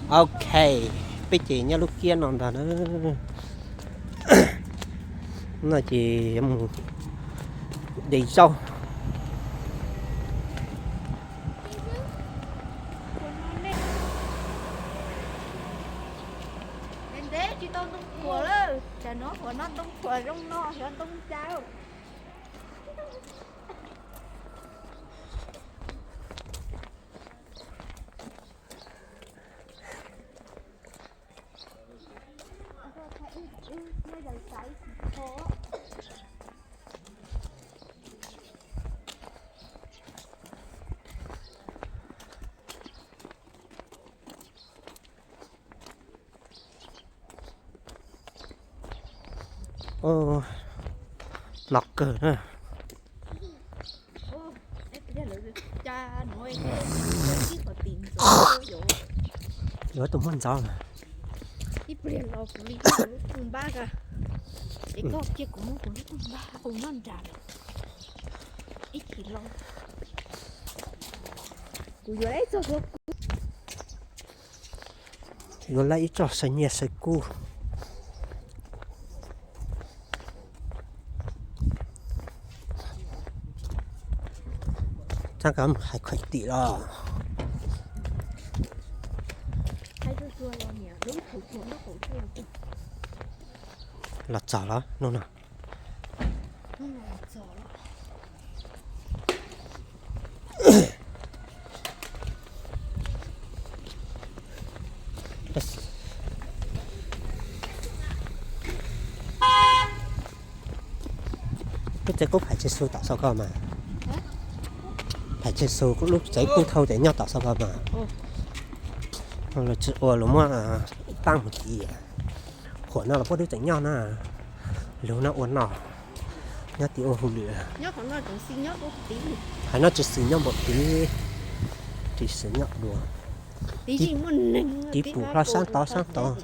Ok, peb ces nyob lub kiab no ntag na. No ces mus de zaub. Ntev tsis tau ntoo qhuav lawm, tsam no qhuav no ntoo qhuav zoo no xyov ntoo cas. Los kawg na. Yuav tus muaj ntxov. Ib pliag los kuv li kuv lub npab ka, es koj cia kuv muab kuv lub npab ua noj nrad lawm. Ib chim los kuv yuav ib txoj hlua kub. Yuav laib ib txoj saw nyiaj saw kub. Txab kov mus hais khuaim tim los. Los txog los no no. Lub tsev kub Phais Tseg Xu tom sau koj mas. Phais Tseg Xu lub tsev kub thau ces nyob tom sau koj mas. Lawv tsis ua, lawv muab pab mus tid. Qhuam no los puab twb tseem nyob na. Lub no ua no, nyob tid ua hauj lwm. Hais no tsis xws nyob npaum tid, tsis xws nyob dua. Tid pum hlo sab tod sab tod.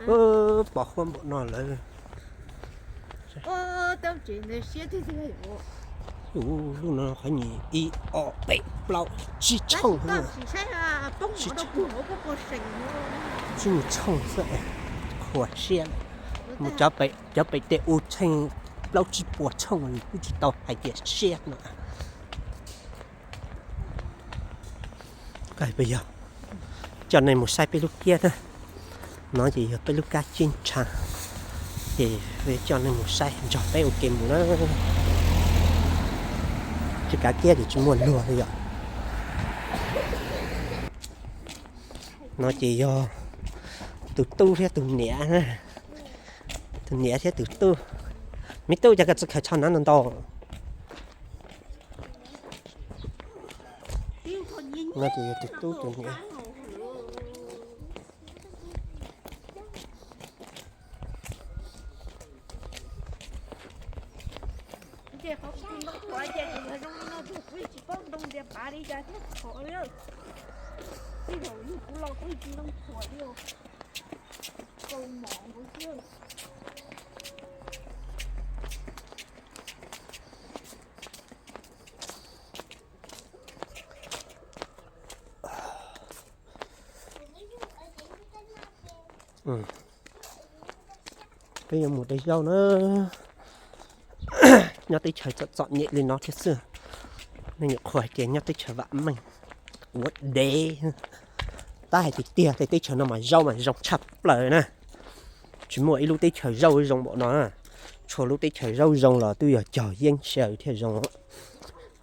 Pom huab npaum no lawm. Lub no qhov nyuag ib ob peb plaub tsib tshooj. Tsib tshooj xwb, qhuav siab. Mus cov pem tej u tsheej plaub tsib puas tshooj kuj tsis tau hais tias siab no. Yog coj nej mus saib peb lub kiab na. No ces yog peb lub kab ceeb tsha, ces coj nej mus saib nrog peb ua ke mus na. Tsis kav kiab ces tsis muaj luag li yom. No ces yog tus tub thiab tus niam na. Tus niam thiab tus tub. Me tub, cas koj txawj khaws tsho na ntau ntau. No ces yog tus tub tus niam. Ces qhov kuv ntoo qhuav ces kuv yog zoo li no ces kuv tsis paub ntoo tias pav li cas thiab qhuav li. Tej zaum yog kuv los kuv tsis ntoo qhuav li. Kaus mom nkaus xwb. Peb yuav mus de zaub na. Nyob teb chaws txom txom nyem li no thiab xwb, nej nyuam qhuav hais tias nyob teb chaws vam meej, ua dev. Tab hais tiag tiag, tej teb chaws no mas zaub mas zoo tshaj plaws na. Tsis muaj ib lub teb chaws zaub zoo npaum no na. Txhua lub teb chaws zaub zoo los twb yog cog yeeb sij hawm thiaj zoo.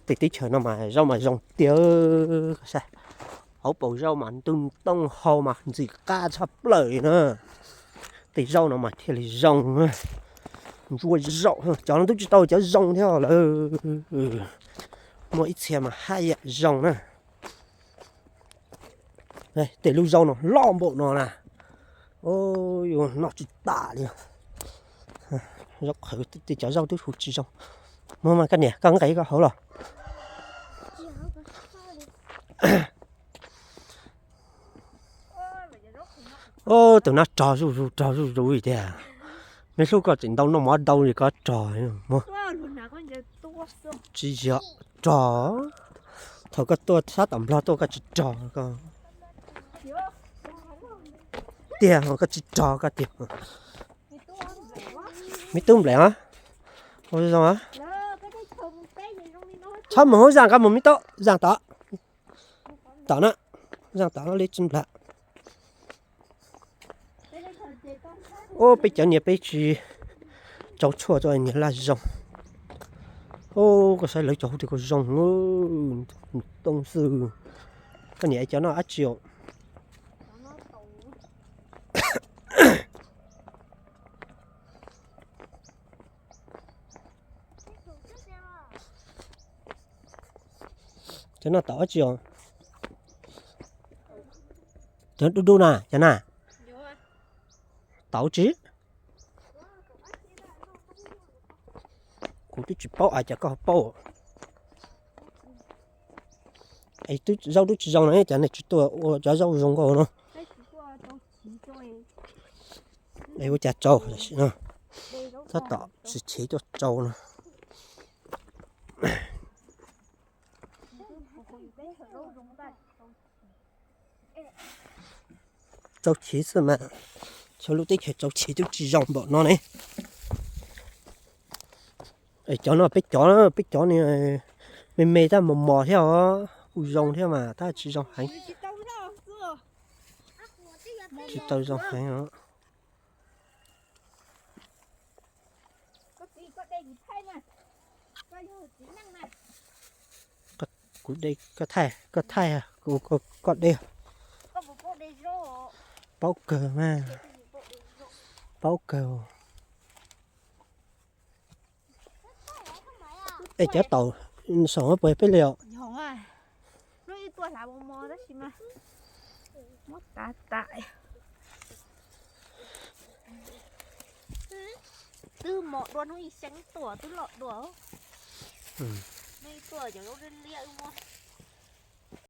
Tej teb chaws no mas zaub mas zoo tiag. Hauv paus zaub mas ntoo hau mas ntxim qab tshaj plaws na. Tej zaub no mas thiaj li zoo na. Ntsuab zaum, cov no twb tsis tau cov zoo thiab lawm. Muaj ib txhia mas haj yam zoo na. Tej lub zaub no loj npaum no na. Yuav noj tsis tas li. Zaub qhwv, tej cov zaub twb hu tsis zoo. Muab mas koj niam, koj nqes koj hauv los. Tus no rog zuj zus rog zuj zus li tiag. Me hlub koj tseem ntau noj mov dau li koj rog. Tsis yog rog. Thaum koj tuaj sab tom Nplog tuaj koj tsis rog koj. tiag, koj tsis rog koj tiag. Me tub nplaim os, zoo os. Txhob mus hauv zaj, koj mus me tub zaj tod. Tom na, zaj tom no li tsis nplaim. Ub, peb cov niag peb tsis tsau tshuaj rau niag laj zoo. Ub, koj saib lawv cov hu tias koj zoo, tooj xwb. Koj niam cov no dab tsi os? Cov no tau dab tsi os? Cov dub dub na, cov na? Tau tsi? Kuv twb tsis paub, cas koj ho paub. Es zaub twb tsis zoo no, cas nej tsis tuaj ua cov zaub zoo nkauj no? Es ua cas tsau tam sim no, tab tom tsis chiv tuaj tsau no. Tsau chiv xwb mas, txhua lub teb chaws tsau chiv twb tsis zoo npaum no ne. Es cov no peb cov, peb cov ni me me tab mos mos thiab os, kuj zoo thiab mas tab tsis zoo heev. Tsis tau zoo heev os. Kuv de, koj thaij, koj thaij, koj de. Paub kawg mas, paub kawg. Es cov taum saum no puas yog peb li os? Lub ib tuaj hlav mos mos tab sis mas muab tav tas. Twb mos dua hnub ib xeeb tuaj twb loj dua. Hnub ib tuaj cov zaub liab liab wb muab.